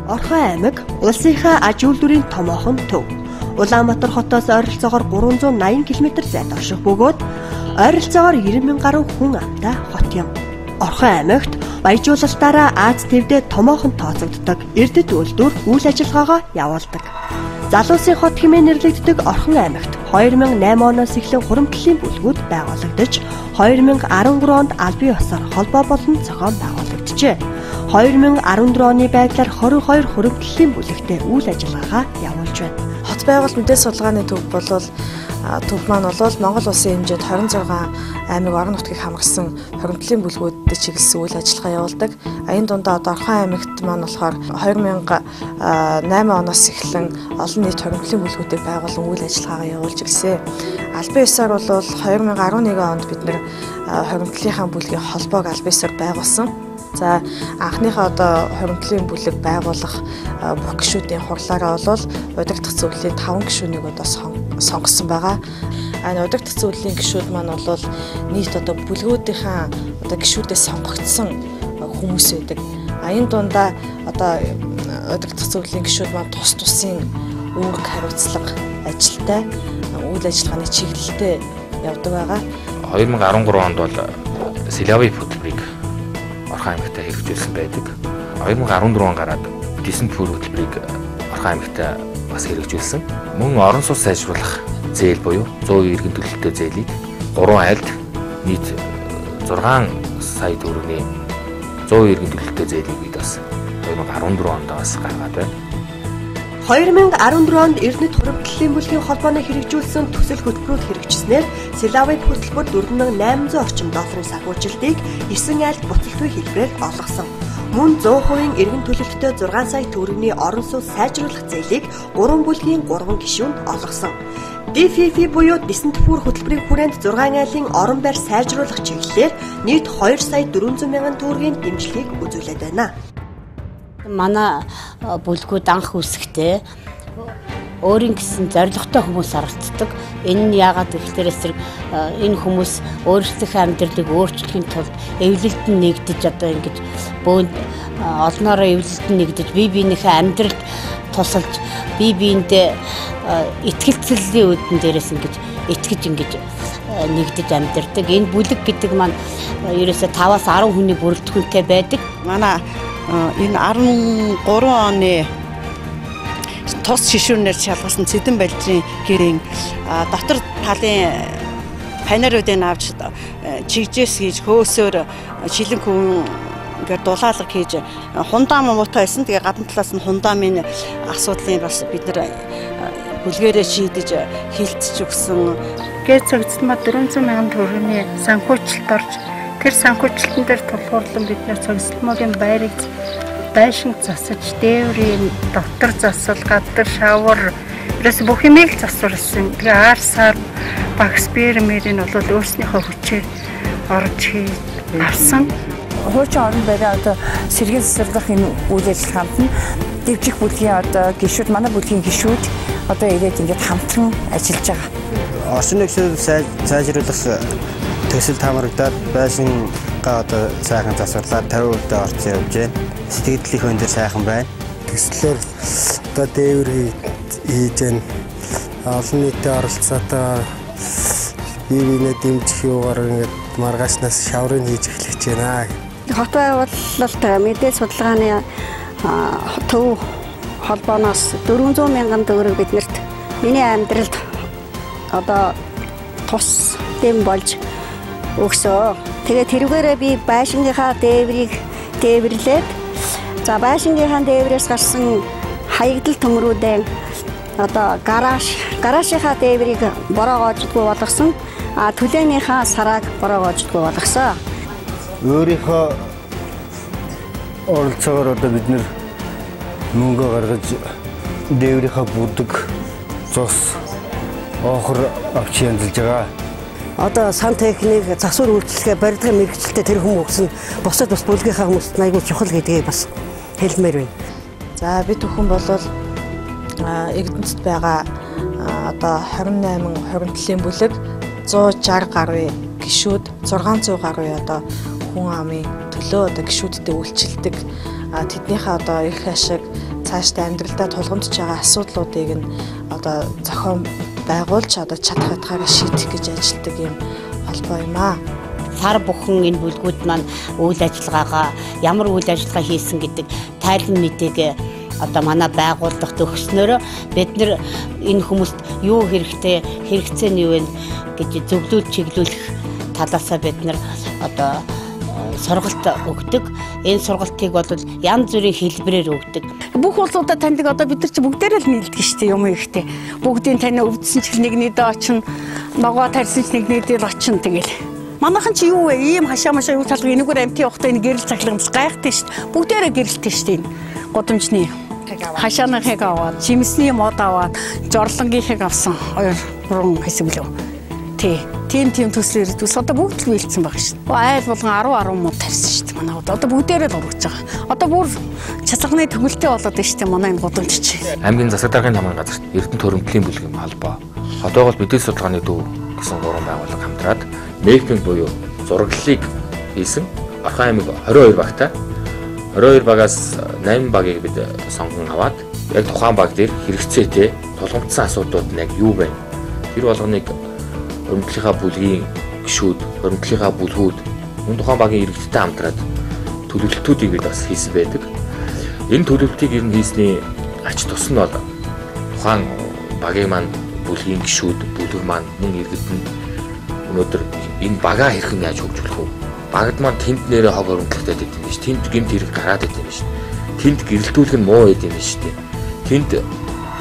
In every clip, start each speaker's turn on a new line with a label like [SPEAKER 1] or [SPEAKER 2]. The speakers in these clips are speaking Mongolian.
[SPEAKER 1] Орхон аймаг улсынхаа аж үйлдвэрийн томоохон төв. Улаанбаатар хотоос ойролцоогоор 380 км зайд орших бөгөөд ойролцоогоор 90 мянган гаруй хүн амтай хот юм. Орхон аймагт баяжуулалтаараа Аз твдээ томоохон тооцогддог Эрдэт үйлдвэр үйл ажиллагаагаа явуулдаг. Залуусын хот хэмээн нэрлэгддэг Орхон аймагт 2008 оноос эхлэн хуримтлалын бүлгүүд байгуулагдаж, 2013 онд албан ёсоор холбоо болон зохион байгуулагджээ. 2014 оны байдлаар 22 хуримтлалын бүлэгтээ үйл ажиллагаагаа явуулж байна.
[SPEAKER 2] Хот байгуул мэдээ судалгааны төв болвол төв маань бол Монгол улсын хэмжээнд 26 аймаг орон нутгийг хамарсан хуримтлалын бүлгүүдэд чиглэсэн үйл ажиллагаа явуулдаг. Энэ дундаа одоо Орхон аймагт маань болохоор 2008 оноос эхлэн олон нийт хуримтлалын бүлгүүдийг байгуулан үйл ажиллагаагаа явуулж ирсэн. Албан ёсоор бол 2011 онд бид нэр хуримтлалынхаа бүлгийн холбоог албан ёсоор байгуулсан. За анхныхаа одоо хуримтлалын бүлэг байгуулах бүх гишүүдийн хурлаараа бол удирдах зөвлөлийн 5 гишүүнийг одоо сонгосон байгаа. Энэ удирдах зөвлөлийн гишүүд маань бол нийт одоо бүлгүүдийнхаа одоо гишүүдээс сонгогдсон хүмүүс байдаг. Энэ дундаа одоо удирдах зөвлөлийн гишүүд маань тус тусын үүрэг хариуцлага ажилтай үйл ажиллагааны чиглэлтэй явдаг байгаа.
[SPEAKER 3] 2013 онд бол Силави хөтөлбөрийг Орхон аймагтаа хэрэгжүүлсэн байдаг. 2014 он гараад Десэнт пүр хөтөлбөрийг Орхон аймагтаа бас хэрэгжүүлсэн. Мөн орон сууц сайжруулах зээл буюу 100% иргэн төлөлттэй зээлийг 3 айлд нийт 6 сая төгрөгийн 100% иргэн төлөлттэй зээлийг бид бас 2014 онд бас гаргаад байна.
[SPEAKER 1] 2014 онд Эрдэнэт хуримтлалын бүлгийн холбооны хэрэгжүүлсэн төсөл хөтөлбөрүүд хэрэгжснээр Силавын хөтөлбөр 4800 орчим долларын санхүүжилтийг 9 айлд буцалтгүй хэлбэрээр олгосон. Мөн 100% иргэн төлөлттэй 6 сая төгрөгийн орон сууц сайжруулах зээлийг 3 бүлгийн 3 гишүүнд олгосон. DFF буюу Десэнт пүр хөтөлбөрийн хүрээнд 6 айлын орон байр сайжруулах чиглэлээр нийт 2 сая 400 мянган төгрөгийн дэмжлэгийг үзүүлээд байна.
[SPEAKER 4] Манай бүлгүүд анх үүсэхдээ өөрийн гэсэн зорилготой хүмүүс оролцдог. Энэ нь яагаад гэвэл эсрэг энэ хүмүүс өөрсдийнхөө амьдралыг өөрчлөхийн тулд эвлэлд нь нэгдэж одоо ингэж бөөн олноороо эвлэлд нь нэгдэж бие биенийхээ амьдралд тусалж бие биендээ итгэлцлийн үүдэн дээрээс ингэж итгэж ингэж нэгдэж амьдардаг. Энэ бүлэг гэдэг маань ерөөсөө 5-аас 10 хүний бүрэлдэхүүнтэй байдаг.
[SPEAKER 5] Манай энэ 13 оны тус шишүүнээр шалгасан Цэдэн балжийн гэрийн дотор талын панеруудыг авч чигжээс хийж хөөсөөр шилэн хүн ингээд дулаалга хийж хундаам муутай байсан. Тэгээ гадна талаас нь хундаамын асуудлыг бас бид нар бүлгээрээ шийдэж хилцэж өгсөн.
[SPEAKER 6] Гээ цогцолмоо 400 мянган төгрөгийн санхүүжилт орж тэр санхүүжилтэн дээр тулгуурлан бид нэр цогцолмоогийн байрыг байшин засаж, дээврийн дотор засал, гадар шавар ерөөс бүх юмыг л засварлсан. Тэгээ аар сар багс бэрмэрийг бол өөрснийхөө хүчээр орж хийж авсан.
[SPEAKER 7] Хуучин орон байраа одоо сэргээн засварлах энэ үйл ажиллагаанд нь дэвжих бүлгийн одоо гишүүд, манай бүлгийн гишүүд одоо ирээд ингээд хамтран ажиллаж байгаа.
[SPEAKER 8] Орчин нэгсэл сайжруулах төсөл таамрагдаад байшингаа одоо сайхан засварлаад 50% орцсон явж байна. Сэтгэлдлийнх өндөр сайхан байна.
[SPEAKER 9] Төслөөр одоо дээвэр хийж байна. Олон нийтийн оролцоотой бие биенээ дэмжих юугаар ингээд маргаашнаас шаврыг хийж эхлэх гэж байна.
[SPEAKER 10] Хот байгуулалт мэдээ судалгааны төв холбооноос 400 мянган төгрөг биднэрт миний амьдралд одоо тус дэм болж өгсөө. Тэгээ тэрүүгээрээ би байшингийнхаа дээврийг дээвэрлээд за байшингийнхаа дээврээс гарсан хаягдал төмрүүдээ одоо гаражийнхаа дээврийг бороо гоождгүй болгосон. А түлээнийхаа сарааг бороо гоождгүй болгосон.
[SPEAKER 8] Өөрийнхөө оролцоогоор одоо бид нэр мөнгө гаргаж дээврийнхаа бүдэг зос оохор авч янзалж байгаа.
[SPEAKER 11] Одоо сан техник засвар үйлчлэгээ барилгын мэргэжилтэй тэр хүмүүс нь бусад бас бүлгийнхаа хүмүүст айгүй чухал гэдгийг бас хэлмээр байна.
[SPEAKER 2] За бид бүхэн бол Эрдэнэт байгаа одоо 28 хуримтлалын бүлэг 160 гаруй гишүүд 600 гаруй одоо хүн амын төлөө одоо гишүүдтэй үйлчилдэг. Тэднийхээ одоо эрх ашиг цаашдаа амьдралдаа тулгамдж байгаа асуудлуудыг нь одоо зохион байгуулж одоо чадах ятгаараа шийдэх гэж ажилладаг юм холбоо юм аа.
[SPEAKER 4] Сар бүхэн энэ бүлгүүд маань үйл ажиллагаагаа ямар үйл ажиллагаа хийсэн гэдэг тайлан мэдээг одоо манай байгууллагт өгснөөрөө бид нар энэ хүмүүст юу хэрэгтэй, хэрэгцээ нь юу вэ гэж зөвлөл чиглүүлэх талаасаа бид нар одоо сургалт өгдөг. Энэ сургалтыг бол янз бүрийн хэлбэрээр өгдөг.
[SPEAKER 12] Бүх улсуудад таньдаг одоо бид нар чи бүгдээрээ л нийлдэг шүү дээ юм ихтэй. Бүгдийн тань өвдсөн ч нэг нэгдээ очино, ногоо тарьсан ч нэг нэгдээ л очино тэгэл. Манайхан чи юу вэ? Ийм хашаа машаа юу талга энэгээр амтын явахдаа энэ гэрэл цахилгаан бас гайхдаг шүү дээ. Бүгдээрээ гэрэлтэй шүү дээ энэ гудамжны. Хашааныхыг аваад, жимсний мод аваад, жорлонгийнхыг авсан. 2 3 хэсэг лөө. Тий. Тийм төслөөр төс одоо бүгд л биелсэн байгаа шүү дээ. Айл болгон 10 мод тарьсан шүү дээ манай одоо. Одоо бүгдээрээ л ургаж байгаа. Одоо бүр чацлагны төгөлтэй болоод байна шүү дээ манай энэ гудамж чи.
[SPEAKER 3] Аймгийн засаг даргын намын газарт Эрдэнэт хөрөмтлийн бүлгийн холбоо, Хотойгол мэдээлэл судалгааны төв гэсэн гурван байгууллага хамтраад мэйпинг буюу зураглалыг хийсэн. Орхон аймаг 22 багтай. 22 багаас 8 багийг бид сонгон аваад яг тухайн баг дээр хэрэгцээтэй тулгамдсан асуудлууд нь яг юу вэ? Тэр болгоныг хөрөмтлийнхаа бүлгийн гишүүд, хөрөмтлийнхаа бүлгүүд мөн тухайн багийн иргэдтэй хамтраад төлөвлөлтүүдийг бид бас хийсэн байдаг. Энэ төлөвлөлтийг ер нь хийсний ач тус нь бол тухайн багийн маань бүлгийн гишүүд, бүлэг маань мөн иргэд нь өнөөдөр энэ багаа хэрхэн яаж хөгжүүлэх вэ? Багад маань тэнд нэрээ хог хөрөмтлөгтэй байд юм биш. Тэнд гэмт хэрэг гараад байд юм биш. Тэнд гэрэлтүүлэх нь муу байд юм биш үү? Тэнд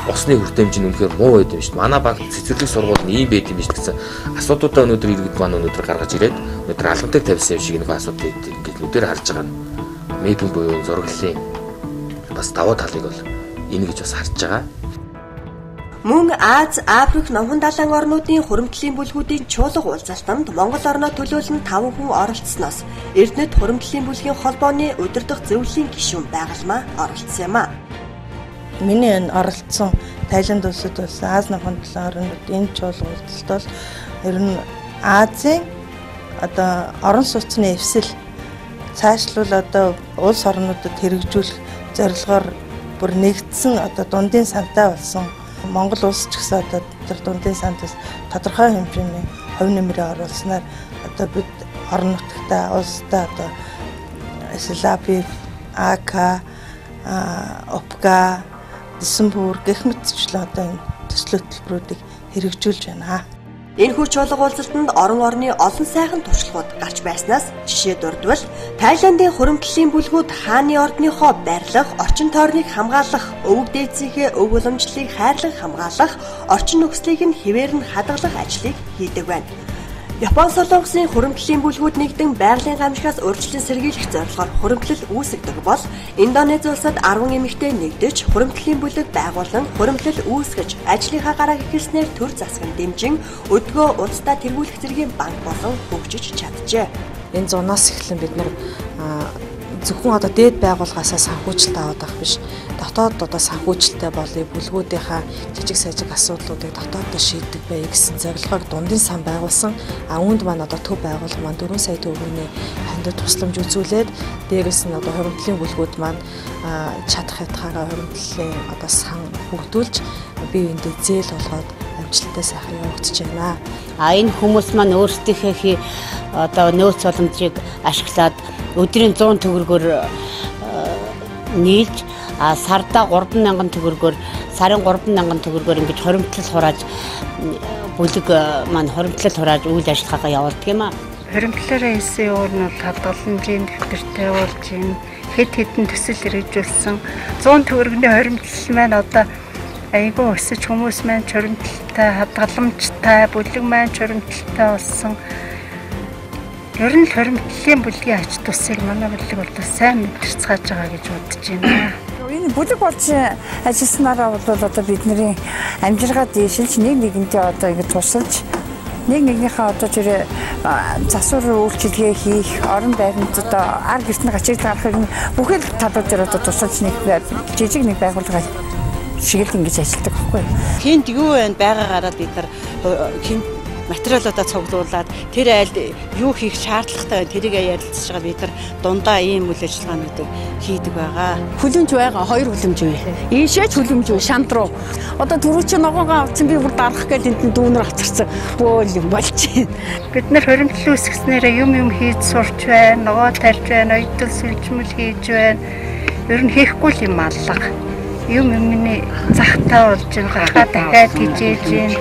[SPEAKER 3] усны хүртээмж нь үнэхээр муу байд юм шүү дээ. Манай баг цэцэрлэг сургууль нь ийм байд юм биш гэсэн асуудлуудаа өнөөдөр иргэд маань өнөөдөр гаргаж ирээд өнөөдөр алгамтыг тавьсан юм шиг нэг асуудлыг ингээд нүдээр харж байгаа нь мэйпинг буюу зураглалын бас давуу талыг бол энэ гэж бас харж байгаа.
[SPEAKER 1] Мөн Аз, Африк, Номхон далайн орнуудын хуримтлалын бүлгүүдийн чуулга уулзалтанд Монгол орноо төлөөлөн 5 хүн оролцсоноос Эрдэнэт хуримтлалын бүлгийн холбооны удирдах зөвлөлийн гишүүн Байгалмаа оролцсон юм а.
[SPEAKER 13] Миний энэ оролцсон Таиланд улсад болсон Аз, Номхон далайн орнууд энэ чуулга уулзалт бол ер нь Азийн одоо орон сууцны эвсэл цаашлуул одоо улс орнуудад хэрэгжүүлэх зорилгоор бүр нэгдсэн одоо дундын сантай болсон. Монгол улс ч гэсэн одоо тэр дундын санд бас тодорхой хэмжээний хувь нэмрээ оруулснаар одоо бид орон нутагтаа улстай одоо Слави, АК, ОПГА, Десэмбүр гэх мэтчлэн одоо энэ төсөл хөтөлбөрүүдийг хэрэгжүүлж байна.
[SPEAKER 1] Энэхүү чуулга уулзалтанд орон орны олон сайхан туршлагууд гарч байснаас жишээ дурдвал Таиландын хуримтлалын бүлгүүд хааны ордныхоо барилга, орчин тойрныг хамгаалах, өвөг дээдсийнхээ өв уламжлалыг хайрлан хамгаалах, орчин нөхцөлийг нь хэвээр нь хадгалах ажлыг хийдэг байна. Япон солонгосын хуримтлалын бүлгүүд нэгдэн байгалийн гамшигаас урьдчилан сэргийлэх зорилгоор хуримтлал үүсгэдэг бол Индонези улсад 10 эмэгтэй нэгдэж хуримтлалын бүлэг байгуулан хуримтлал үүсгэж ажлынхаа гарааг эхэлснээр төр засаг нь дэмжин өдгөө улсдаа тэргүүлэх зэргийн банк болон хөгжиж чаджээ.
[SPEAKER 2] Энэ зунаас эхлэн бид нар зөвхөн одоо дээд байгууллагаасаа санхүүжилт аваад байх биш. Дотоод одоо санхүүжилттэй болъё, бүлгүүдийнхаа жижиг сажиг асуудлуудыг дотооддоо шийддэг байя гэсэн зорилгоор дундын сан байгуулсан. А үүнд маань одоо төв байгууллага маань 4 сая төгрөгийн хандив тусламж үзүүлээд дээрээс нь одоо хуримтлалын бүлгүүд маань чадах ятгаараа хуримтлалын одоо сан бүрдүүлж бие биендээ зээл болгоод амжилттай сайхан явагдаж байна.
[SPEAKER 4] А энэ хүмүүс маань өөрсдийнхээ одоо нөөц боломжийг ашиглаад өдрийн 100 төгрөгөөр нийлж сардаа 3000 төгрөгөөр сарын 3000 төгрөгөөр ингэж хоримтлал хурааж бүлэг маань хоримтлал хурааж үйл ажиллагаагаа явуулдаг юм а.
[SPEAKER 6] Хоримтлалаараа хийсэн юу нь бол хадгаламжийн дэвтэртэй болж юм хэд хэдэн төсөл хэрэгжүүлсэн 100 төгрөгийн хоримтлал маань одоо айгүй өсөж хүмүүс маань хоримтлалтай хадгаламжтай бүлэг маань хоримтлалтай болсон. Ер нь л хоримтлалын бүлгийн ач тусыг манай бүлэг бол сайн мэдэрцгааж байгаа гэж бодож байна.
[SPEAKER 7] Энэ бүлэг болж ажилласнараа бол одоо бидний амжиргаа дээшилж нэг нэгэнтээ одоо ингэ тусалж нэг нэгнийхээ одоо тэр засвар үйлчилгээ хийх, орон байранд одоо ар гэрт нь гачигдал гаргахыг бүхэл талууд дээр одоо тусалж нэг жижиг нэг байгууллага шиг л ингэж ажилладаг байхгүй юу.
[SPEAKER 5] Хинт юу байна байгаагаараа бид нар хинт материалуудаа цуглуулад тэр айлд юу хийх шаардлагатай байна тэрийг ярилцж байгаа бид нар дундаа ийм үйл ажиллагаануудыг хийдэг байгаа.
[SPEAKER 12] Хүлэмж байгаа, 2 хүлэмж бий. Ийшээч хүлэмж бий, шанд руу. Одоо түрүү чи ногоогоо авцсан би бүр дарах гээл энд дүүнер авцарсан. Бөөл юм болж байна.
[SPEAKER 6] Бид нар хуримтлал үүсгэснээрээ юм хийж сурч байна, ногоо тарьж байна, оюутан сүлжмэл хийж байна. Ер нь хийхгүй л юм аллага. Юм юмны захтай болж байна, гахаа дахиад хижээж байна.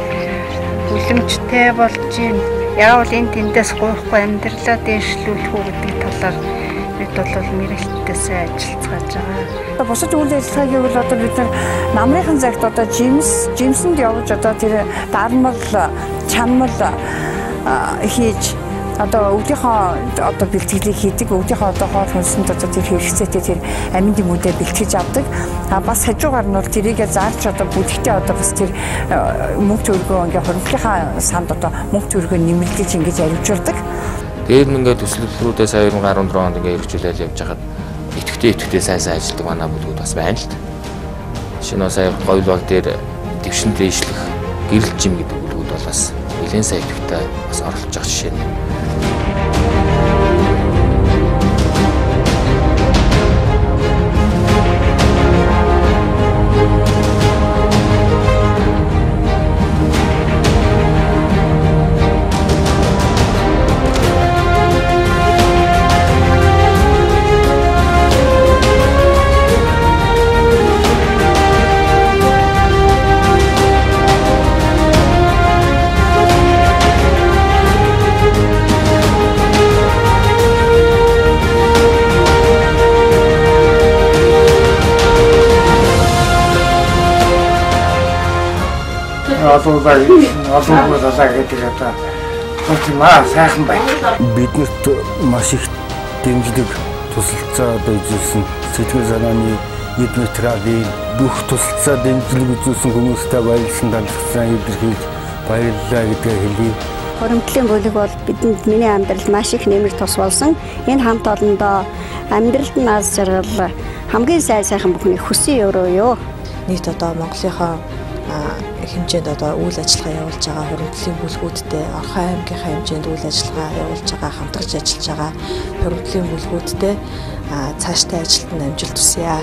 [SPEAKER 6] Хүлэмжтэй болж байна. Яавал энэ тэндээс гуйхгүй амьдралаа дээшлүүлэх үү гэдэг талаар бид бол мэрэгчлээсээ ажиллацгааж байгаа.
[SPEAKER 7] Бусад үйл ажиллагаа гэвэл одоо бид нар намрынхан цагт одоо жимсэнд явж одоо тэр дармал, чанмал хийж одоо өвдийнхөө одоо бэлтгэлийг хийдэг, өвдийнхөө одоо хоол хүнсэнд одоо тэр хэрэгцээтэй тэр амин дэмүүдээ бэлтгэж авдаг. А бас хажуугаар нь бол тэрийгэ зарч одоо бүлэгтээ одоо бас тэр мөнгө төгрөгөө ингээ хуримтлалынхаа санд одоо мөнгө төгрөгөө нэмэлдэж ингэж аривжуулдаг.
[SPEAKER 3] Тэгээд ингээд төслөлрүүдээ сая 2014 онд ингээ хэрэгжүүлэл явж байхад идэвхтэй сайн ажилладаг манай бүлгүүд бас байна л да. Жишээ нь сая говьл баг дээр дэвшин дээшлэх гэрэл жим гэдэг бүлгүүд бол бас нэлээд сайн идэвхтэй бас оролцож байгаа жишээ нь.
[SPEAKER 14] Олуулаа гэдэг одоо маа сайхан байна.
[SPEAKER 15] Биднэрт маш их дэмжлэг тусалцаа одоо үзүүлсэн сэтгэл санааны эд материалын бүх тусалцаа дэмжлэг үзүүлсэн хүмүүстээ баярлсан талархсан илэрхийлж баярлалаа гэдгээ хэлье.
[SPEAKER 10] Хуримтлалын бүлэг бол бидэнд миний амьдралд маш их нэмэр тус болсон. Энэ хамт олондоо амьдралд нь аз жаргал хамгийн сайн сайхан бүхний хүссэн өрөө юу.
[SPEAKER 2] Нийт одоо Монголынхоо хэмжээнд одоо үйл ажиллагаа явуулж байгаа хуримтлалын бүлгүүдтэй, Орхон аймгийнхаа хэмжээнд үйл ажиллагаа явуулж байгаа, хамтарч ажиллаж байгаа хуримтлалын бүлгүүдтэй цаашдаа ажилд нь амжилт хүсье.